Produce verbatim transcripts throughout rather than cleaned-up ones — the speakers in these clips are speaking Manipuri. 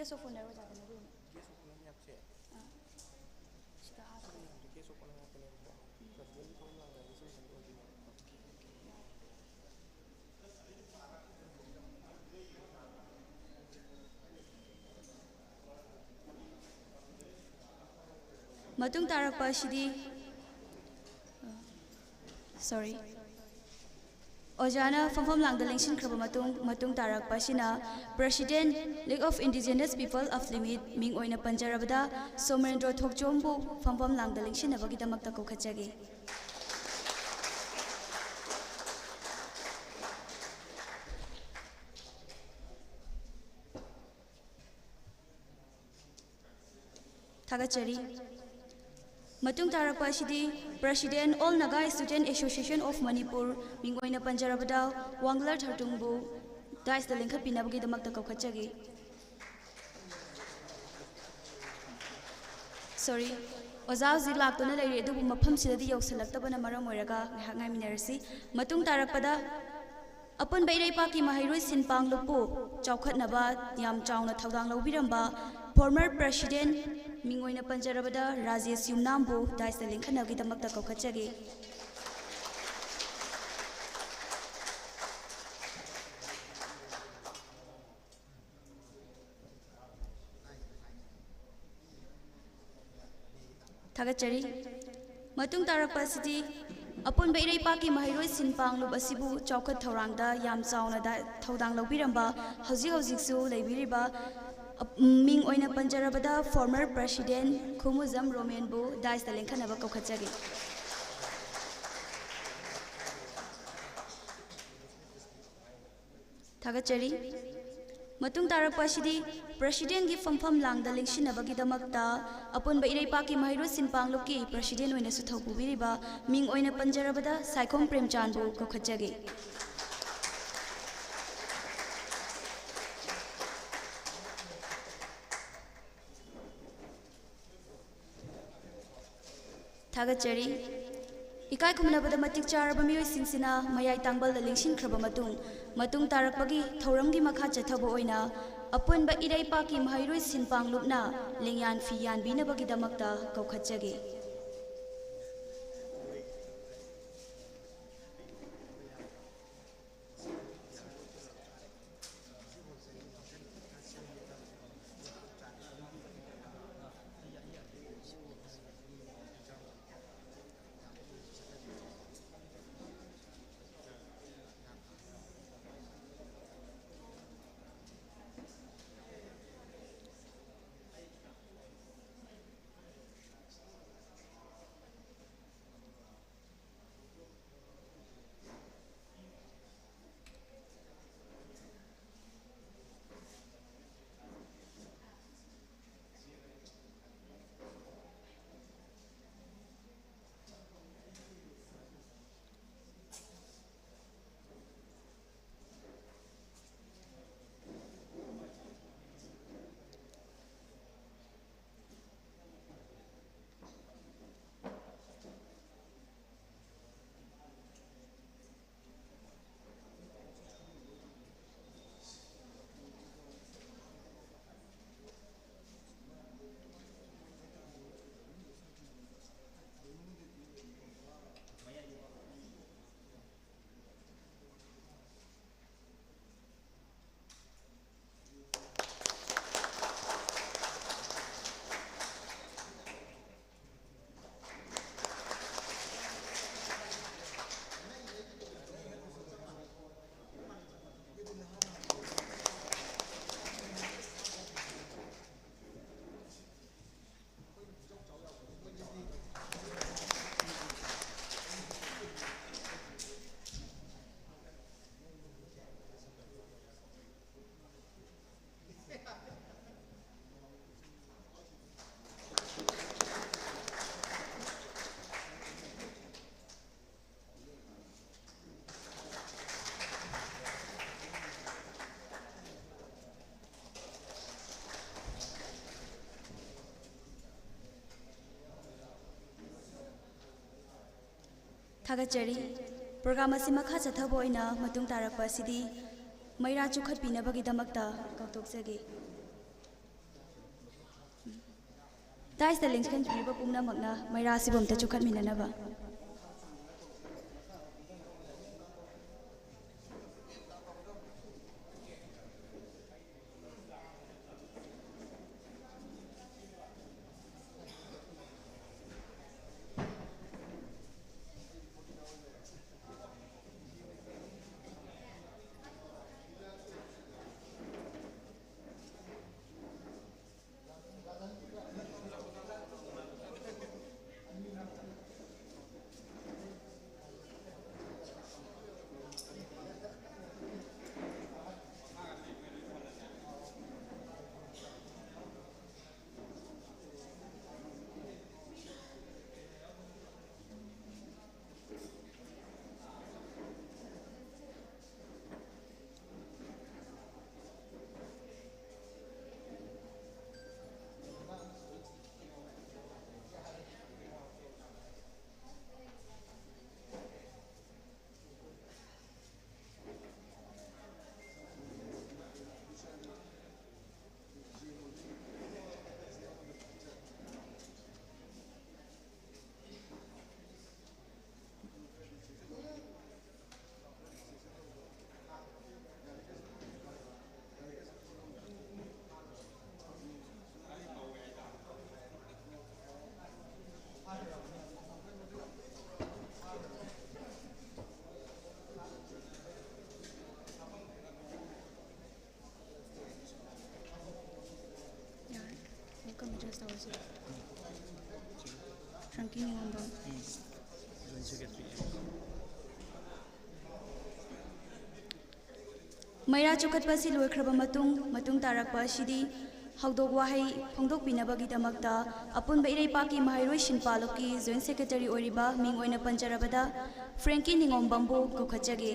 ꯁꯣ ꯐꯣꯟ ꯅꯦꯠꯋꯥꯔꯛ ꯌꯥꯗꯕꯅꯦ ꯑꯗꯨꯒꯤꯅꯦ꯫ ꯑꯥ꯫ ꯁꯤꯗ ꯍꯥꯞꯄꯣ꯫ ꯎꯝ꯫ ꯃꯇꯨꯡ ꯇꯥꯔꯛꯄ ꯑꯁꯤꯗꯤ, sorry, ꯑꯣꯖꯥꯅ ꯐꯝꯐꯝ ꯂꯥꯡꯗ ꯂꯦꯡꯁꯤꯟꯈ꯭ꯔꯕ ꯃꯇꯨꯡ, ꯃꯇꯨꯡ ꯇꯥꯔꯛꯄ ꯑꯁꯤꯅ President, League of Indigenous People of Limit, ꯃꯤꯡ ꯑꯣꯏꯅ ꯄꯟꯖꯔꯕꯗ ꯁꯣꯃꯦꯟꯗ꯭ꯔꯣ ꯊꯣꯛꯆꯣꯝꯕꯨ ꯐꯝꯐꯝ ꯂꯥꯡꯗ ꯂꯦꯡꯁꯤꯟꯅꯕꯒꯤꯗꯃꯛꯇ ꯀꯧꯈꯠꯆꯒꯦ꯫ ꯊꯥꯒꯠꯆꯔꯤ꯫ ꯃꯇꯨꯡ ꯇꯥꯔꯛꯄ ꯑꯁꯤꯗꯤ President, All Naga Student Association of Manipur, ꯃꯤꯡ ꯑꯣꯏꯅ ꯄꯟꯖꯔꯕꯗ ꯋꯥꯡꯂꯔ ꯊꯔꯇꯨꯡꯕꯨ ꯗꯥꯏꯁꯇ ꯂꯤꯡꯈꯠꯄꯤꯅꯕꯒꯤꯗꯃꯛꯇ ꯀꯧꯈꯠꯆꯒꯦ꯫ Sorry, ꯑꯣꯖꯥ ꯍꯧꯖꯤꯛ ꯂꯥꯛꯇꯨꯅ ꯂꯩꯔꯤ, ꯑꯗꯨꯕꯨ ꯃꯐꯝꯁꯤꯗꯗꯤ ꯌꯧꯁꯤꯜꯂꯛꯇꯕꯅ ꯃꯔꯝ ꯑꯣꯏꯔꯒ ꯉꯥꯏꯍꯥꯛ ꯉꯥꯏꯃꯤꯟꯅꯔꯁꯤ꯫ ꯃꯇꯨꯡ ꯇꯥꯔꯛꯄꯗ ꯑꯄꯨꯟꯕ ꯏꯔꯩꯄꯥꯛꯀꯤ ꯃꯍꯩꯔꯣꯏ ꯁꯤꯟ ꯄꯥꯡꯂꯨꯞꯄꯨ ꯆꯥꯎꯈꯠꯅꯕ ꯌꯥꯝ ꯆꯥꯎꯅ ꯊꯧꯗꯥꯡ ꯂꯧꯕꯤꯔꯝꯕ former President, ꯃꯤꯡ ꯑꯣꯏꯅ ꯄꯟꯖꯔꯕꯗ ꯔꯥꯖꯦꯁ ꯌꯨꯝꯅꯥꯝꯕꯨ ꯗꯥꯏꯁꯇ ꯂꯤꯡꯈꯠꯅꯕꯒꯤꯗꯃꯛꯇ ꯀꯧꯈꯠꯆꯒꯦ꯫ ꯊꯥꯒꯠꯆꯔꯤ꯫ ꯃꯇꯨꯡ ꯇꯥꯔꯛꯄ ꯑꯁꯤꯗꯤ ꯑꯄꯨꯟꯕ ꯏꯔꯩꯄꯥꯛꯀꯤ ꯃꯍꯩꯔꯣꯏ ꯁꯤꯟ ꯄꯥꯡꯂꯨꯞ ꯑꯁꯤꯕꯨ ꯆꯥꯎꯈꯠ ꯊꯧꯔꯥꯡꯗ ꯌꯥꯝ ꯆꯥꯎꯅ ꯗ-, ꯊꯧꯗꯥꯡ ꯂꯧꯕꯤꯔꯝꯕ, ꯍꯧꯖꯤꯛ ꯍꯧꯖꯤꯛꯁꯨ ꯂꯩꯕꯤꯔꯤꯕ, ꯑꯞ-, ꯃꯤꯡ ꯑꯣꯏꯅ ꯄꯟꯖꯔꯕꯗ former President ꯈꯨꯃꯨꯖꯝ ꯔꯣꯃꯦꯟꯕꯨ ꯗꯥꯏꯁꯇ ꯂꯦꯡꯈꯠꯅꯕ ꯀꯧꯈꯠꯆꯔꯤ꯫ ꯊꯥꯒꯠꯆꯔꯤ꯫ ꯃꯇꯨꯡ ꯇꯥꯔꯛꯄ ꯑꯁꯤꯗꯤ Presidentꯀꯤ ꯐꯝꯐꯝ ꯂꯥꯡꯗ ꯂꯦꯡꯁꯤꯟꯅꯕꯒꯤꯗꯃꯛꯇ ꯑꯄꯨꯟꯕ ꯏꯔꯩꯄꯥꯛꯀꯤ ꯃꯍꯩꯔꯣꯏ ꯁꯤꯟ ꯄꯥꯡꯂꯨꯞꯀꯤ President ꯑꯣꯏꯅꯁꯨ ꯊꯧꯄꯨꯕꯤꯔꯤꯕ, ꯃꯤꯡ ꯑꯣꯏꯅ ꯄꯟꯖꯔꯕꯗ ꯁꯥꯏꯈꯣꯝ ꯄ꯭ꯔꯦꯝꯆꯥꯟꯕꯨ ꯀꯧꯈꯠꯆꯒꯦ꯫ ꯊꯥꯒꯠꯆꯔꯤ꯫ ꯏꯀꯥꯏ ꯈꯨꯝꯅꯕꯗ ꯃꯇꯤꯛ ꯆꯥꯔꯕ ꯃꯤꯑꯣꯏꯁꯤꯡꯁꯤꯅ ꯃꯌꯥꯏ ꯇꯥꯡꯕꯜꯗ ꯂꯦꯡꯁꯤꯟꯈ꯭ꯔꯕ ꯃꯇꯨꯡ, ꯃꯇꯨꯡ ꯇꯥꯔꯛꯄꯒꯤ ꯊꯧꯔꯝꯒꯤ ꯃꯈꯥ ꯆꯠꯊꯕ ꯑꯣꯏꯅ ꯑꯄꯨꯟꯕ ꯏꯔꯩꯄꯥꯛꯀꯤ ꯃꯍꯩꯔꯣꯏ ꯁꯤꯟꯄꯥꯡꯂꯨꯞꯅ ꯂꯦꯡꯌꯥꯟ ꯐꯤ ꯌꯥꯟꯕꯤꯅꯕꯒꯤꯗꯃꯛꯇ ꯀꯧꯈꯠꯆꯒꯦ꯫ ꯊꯥꯒꯠꯆꯔꯤ꯫ ꯄ꯭ꯔꯣꯒ꯭ꯔꯥꯝ ꯑꯁꯤ ꯃꯈꯥ ꯆꯠꯊꯕ ꯑꯣꯏꯅ ꯃꯇꯨꯡ ꯇꯥꯔꯛꯄ ꯑꯁꯤꯗꯤ ꯃꯩꯔꯥ ꯆꯨꯈꯠꯄꯤꯅꯕꯒꯤꯗꯃꯛꯇ ꯀꯧꯊꯣꯛꯆꯒꯦ꯫ ꯗꯥꯏꯁꯇ ꯂꯦꯡꯁꯤꯟꯕꯤꯔꯤꯕ ꯄꯨꯝꯅꯃꯛꯅ ꯃꯩꯔꯥ ꯑꯁꯤꯕꯨ ꯑꯝꯇ ꯆꯨꯈꯠꯃꯤꯟꯅꯅꯕ꯫ ꯌꯥꯔꯦ꯫ Welcome address ꯇꯧꯔꯁꯤ꯫ ꯐ꯭ꯔꯦꯡꯀꯤ ꯅꯤꯉꯣꯝꯕꯝ꯫ ꯃꯩꯔꯥ ꯆꯨꯈꯠꯄ ꯑꯁꯤ ꯂꯣꯏꯈ꯭ꯔꯕ ꯃꯇꯨꯡ, ꯃꯇꯨꯡ ꯇꯥꯔꯛꯄ ꯑꯁꯤꯗꯤ ꯍꯧꯗꯣꯛ ꯋꯥꯍꯩ ꯐꯣꯡꯗꯣꯛꯄꯤꯅꯕꯒꯤꯗꯃꯛꯇ ꯑꯄꯨꯟꯕ ꯏꯔꯩꯄꯥꯛꯀꯤ ꯃꯍꯩꯔꯣꯏꯁꯤꯡ ꯄꯥꯂꯨꯞꯀꯤ Joint Secretary ꯑꯣꯏꯔꯤꯕ ꯃꯤꯡ ꯑꯣꯏꯅ ꯄꯟꯖꯔꯕꯗ ꯐ꯭ꯔꯦꯡꯀꯤ ꯅꯤꯉꯣꯝꯕꯝꯕꯨ ꯀꯧꯈꯠꯆꯒꯦ꯫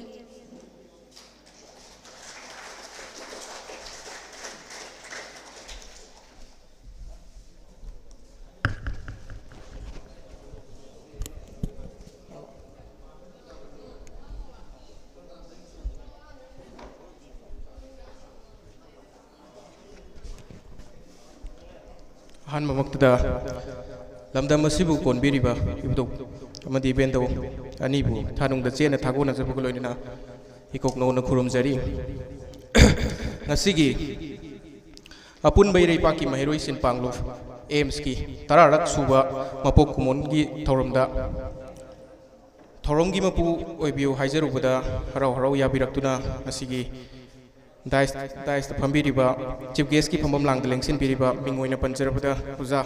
ꯑꯍꯥꯟꯕꯃꯛꯇꯗ ꯂꯝꯗꯝ ꯑꯁꯤꯕꯨ ꯀꯣꯟꯕꯤꯔꯤꯕ ꯏꯕꯨꯙꯧ ꯑꯃꯗꯤ ꯏꯕꯦꯟꯗꯧ ꯑꯅꯤꯕꯨ ꯊꯥꯅꯨꯡꯗ ꯆꯦꯠꯅ ꯊꯥꯒꯣꯟꯅꯖꯕꯒ ꯂꯣꯏꯅꯅ ꯏꯀꯣꯛ ꯅꯧꯅ ꯈꯨꯔꯨꯝꯖꯔꯤ꯫ ꯉꯁꯤꯒꯤ ꯑꯄꯨꯟꯕ ꯏꯔꯩꯄꯥꯛꯀꯤ ꯃꯍꯩꯔꯣꯏ ꯁꯤꯟ ꯄꯥꯡꯂꯨꯞ ꯑꯦꯝꯁꯀꯤ ꯇꯔꯥꯔꯛ ꯁꯨꯕ ꯃꯄꯣꯛ ꯀꯨꯝꯑꯣꯟꯒꯤ ꯊꯧꯔꯝꯗ ꯊꯧꯔꯝꯒꯤ ꯃꯄꯨ ꯑꯣꯏꯕꯤꯌꯨ ꯍꯥꯏꯖꯔꯨꯕꯗ ꯍꯔꯥꯎ ꯍꯔꯥꯎ ꯌꯥꯕꯤꯔꯛꯇꯨꯅ ꯉꯁꯤꯒꯤ ꯗꯥꯏꯁ, ꯗꯥꯏꯁꯇ ꯐꯝꯕꯤꯔꯤꯕ ꯆꯤꯐ ꯒꯦꯁꯀꯤ ꯐꯝꯐꯝ ꯂꯥꯡꯗ ꯂꯦꯡꯁꯤꯟꯕꯤꯔꯤꯕ ꯃꯤꯡ ꯑꯣꯏꯅ ꯄꯟꯖꯔꯕꯗ ꯑꯣꯖꯥ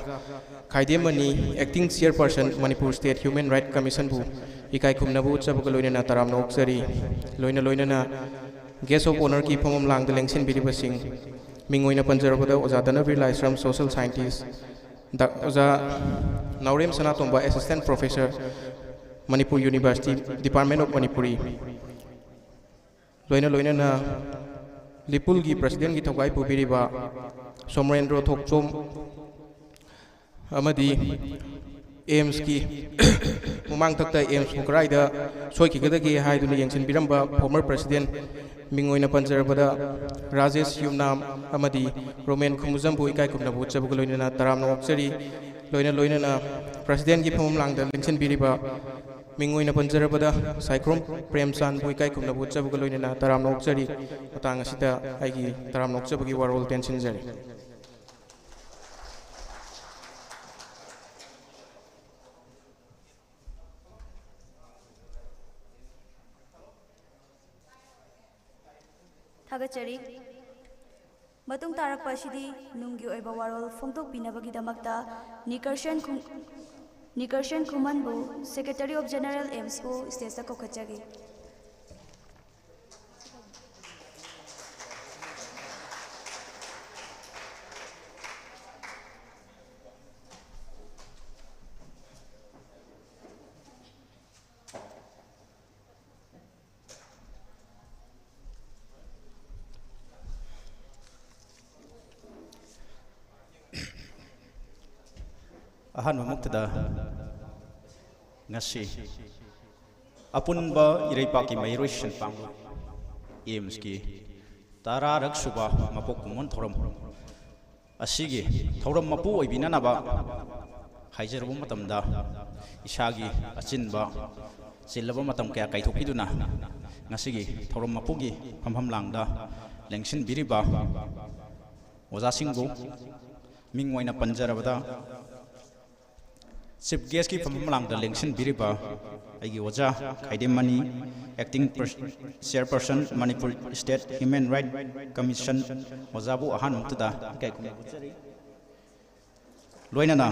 ꯈꯥꯏꯗꯦꯝꯃꯅꯤ, acting chairperson Manipur state human right ꯀꯃꯤꯁꯟꯕꯨ ꯏꯀꯥꯏ ꯈꯨꯝꯅꯕ ꯎꯠꯆꯕꯒ ꯂꯣꯏꯅꯅ ꯇꯔꯥꯝꯅ ꯑꯣꯛꯆꯔꯤ꯫ ꯂꯣꯏꯅ ꯂꯣꯏꯅꯅ ꯒꯦꯁ ꯑꯣꯐ ꯑꯣꯅꯔꯒꯤ ꯐꯝꯐꯝ ꯂꯥꯡꯗ ꯂꯦꯡꯁꯤꯟꯕꯤꯔꯤꯕꯁꯤꯡ, ꯃꯤꯡ ꯑꯣꯏꯅ ꯄꯟꯖꯔꯕꯗ ꯑꯣꯖꯥ ꯙꯅꯕꯤꯔ ꯂꯥꯏꯁ꯭ꯔꯝ, ꯁꯣꯁꯦꯜ ꯁꯥꯏꯟꯇꯤꯁ, ꯗꯥ-, ꯑꯣꯖꯥ Naorem Sanatomba, assistant professor, Manipur university, department of Manipuri, ꯂꯣꯏꯅ ꯂꯣꯏꯅꯅ ꯂꯤꯄꯨꯜꯒꯤ ꯄ꯭ꯔꯁꯤꯗꯦꯟꯒꯤ ꯊꯧꯒꯥꯏ ꯄꯨꯕꯤꯔꯤꯕ ꯁꯣꯃꯔꯦꯟꯗ꯭ꯔꯣ ꯊꯣꯛꯆꯣꯝ ꯑꯃꯗꯤ ꯑꯦꯝꯁꯀꯤ ꯃꯃꯥꯡꯊꯛꯇ ꯑꯦꯝꯁꯄꯨ ꯀꯗꯥꯏꯗ ꯁꯣꯏꯈꯤꯒꯗꯒꯦ ꯍꯥꯏꯗꯨꯅ ꯌꯦꯡꯁꯤꯟꯕꯤꯔꯝꯕ ꯐꯣꯔꯃꯔ ꯄ꯭ꯔꯁꯤꯗꯦꯟ, ꯃꯤꯡ ꯑꯣꯏꯅ ꯄꯟꯖꯔꯕꯗ ꯔꯥꯖꯦꯁ ꯌꯨꯝꯅꯥꯝ ꯑꯃꯗꯤ ꯔꯣꯃꯦꯟ ꯈꯨꯃꯨꯖꯝꯕꯨ ꯏꯀꯥꯏ ꯈꯨꯝꯅꯕ ꯎꯠꯆꯕꯒ ꯂꯣꯏꯅꯅ ꯇꯔꯥꯝꯅ ꯑꯣꯛꯆꯔꯤ꯫ ꯂꯣꯏꯅ ꯂꯣꯏꯅꯅ ꯄ꯭ꯔꯁꯤꯗꯦꯟꯒꯤ ꯐꯝꯐꯝ ꯂꯥꯡꯗ ꯂꯦꯡꯁꯤꯟꯕꯤꯔꯤꯕ, ꯃꯤꯡ ꯑꯣꯏꯅ ꯄꯟꯖꯔꯕꯗ ꯁꯥꯏꯈ꯭ꯔꯣꯝ ꯄ꯭ꯔꯦꯝꯆꯥꯟꯕꯨ ꯏꯀꯥꯏ ꯈꯨꯝꯅꯕ ꯎꯠꯆꯕꯒ ꯂꯣꯏꯅꯅ ꯇꯔꯥꯝꯅ ꯑꯣꯛꯆꯔꯤ꯫ ꯃꯇꯥꯡ ꯑꯁꯤꯗ ꯑꯩꯒꯤ ꯇꯔꯥꯝꯅ ꯑꯣꯛꯆꯕꯒꯤ ꯋꯥꯔꯣꯜ ꯇꯦꯟꯁꯤꯟꯖꯔꯤ꯫ ꯊꯥꯒꯠꯆꯔꯤ꯫ ꯃꯇꯨꯡ ꯇꯥꯔꯛꯄ ꯑꯁꯤꯗꯤ ꯅꯨꯡꯒꯤ ꯑꯣꯏꯕ ꯋꯥꯔꯣꯜ ꯐꯣꯡꯗꯣꯛꯄꯤꯅꯕꯒꯤꯗꯃꯛꯇ ꯅꯤꯀꯔꯁꯟ ꯈꯨꯝ-, ꯅꯤꯀꯔꯁꯟ ꯈꯨꯃꯟꯕꯨ, Secretary of General, ꯑꯦꯝꯁꯄꯨ stageꯇ ꯀꯧꯈꯠꯆꯒꯦ꯫ ꯑꯍꯥꯟꯕꯃꯛꯇꯗ ꯉꯁꯤ ꯑꯄꯨꯟꯕ ꯏꯔꯩꯄꯥꯛꯀꯤ ꯃꯍꯩꯔꯣꯏ ꯁꯤꯟ ꯄꯥꯡꯂꯨꯞ ꯑꯦꯝꯁꯀꯤ ꯇꯔꯥꯔꯛ ꯁꯨꯕ ꯃꯄꯣꯛ ꯀꯨꯝꯑꯣꯟ ꯊꯧꯔꯝ ꯑꯁꯤꯒꯤ ꯊꯧꯔꯝ ꯃꯄꯨ ꯑꯣꯏꯕꯤꯅꯅꯕ ꯍꯥꯏꯖꯔꯨꯕ ꯃꯇꯝꯗ, ꯏꯁꯥꯒꯤ ꯑꯆꯤꯟꯕ, ꯆꯤꯜꯂꯕ ꯃꯇꯝ ꯀꯌꯥ ꯀꯥꯏꯊꯣꯛꯄꯤꯗꯨꯅ ꯉꯁꯤꯒꯤ ꯊꯧꯔꯝ ꯃꯄꯨꯒꯤ ꯐꯝꯐꯝ ꯂꯥꯡꯗ ꯂꯦꯡꯁꯤꯟꯕꯤꯔꯤꯕ ꯑꯣꯖꯥꯁꯤꯡꯕꯨ ꯃꯤꯡ ꯑꯣꯏꯅ ꯄꯟꯖꯔꯕꯗ, ꯆꯤꯐ ꯒꯦꯁꯀꯤ ꯐꯝꯐꯝ ꯂꯥꯡꯗ ꯂꯦꯡꯁꯤꯟꯕꯤꯔꯤꯕ ꯑꯩꯒꯤ ꯑꯣꯖꯥ ꯈꯥꯏꯗꯦꯝꯃꯅꯤ, ꯑꯦꯛꯇꯤꯡ ꯄꯔ-, chairperson, Manipur state human right commission, ꯑꯣꯖꯥꯕꯨ ꯑꯍꯥꯟꯕ ꯃꯛꯇꯗ ꯏꯀꯥꯏ ꯈꯨꯝꯅꯕ ꯎꯠꯆꯔꯤ꯫ ꯂꯣꯏꯅꯅ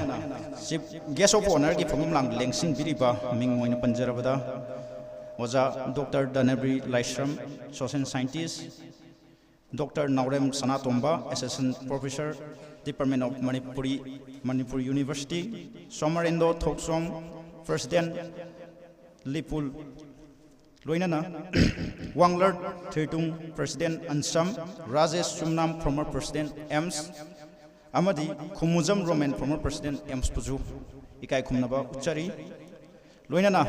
ꯆꯤꯐ ꯒꯦꯁ ꯑꯣꯐ ꯑꯣꯅꯔꯒꯤ ꯐꯝꯐꯝ ꯂꯥꯡꯗ ꯂꯦꯡꯁꯤꯟꯕꯤꯔꯤꯕ ꯃꯤꯡ ꯑꯣꯏꯅ ꯄꯟꯖꯔꯕꯗ, ꯑꯣꯖꯥ doctor Dhanabir Laishram, social scientist, doctor Naorem Sanatomba, assistant professor, department of Manipuri, Manipur university, Somarendro Thokchom, president, Lipul, ꯂꯣꯏꯅꯅ Wanglar Thoitung, president, Ansam, Rajesh Chumnam, former president, ꯑꯦꯝꯁ, ꯑꯃꯗꯤ ꯈꯨꯃꯨꯖꯝ ꯔꯣꯃꯦꯟ, ꯐꯣꯔꯃꯔ ꯄ꯭ꯔꯁꯤꯗꯦꯟ, ꯑꯦꯝꯁꯄꯨꯁꯨ ꯏꯀꯥꯏ ꯈꯨꯝꯅꯕ ꯎꯠꯆꯔꯤ꯫ ꯂꯣꯏꯅꯅ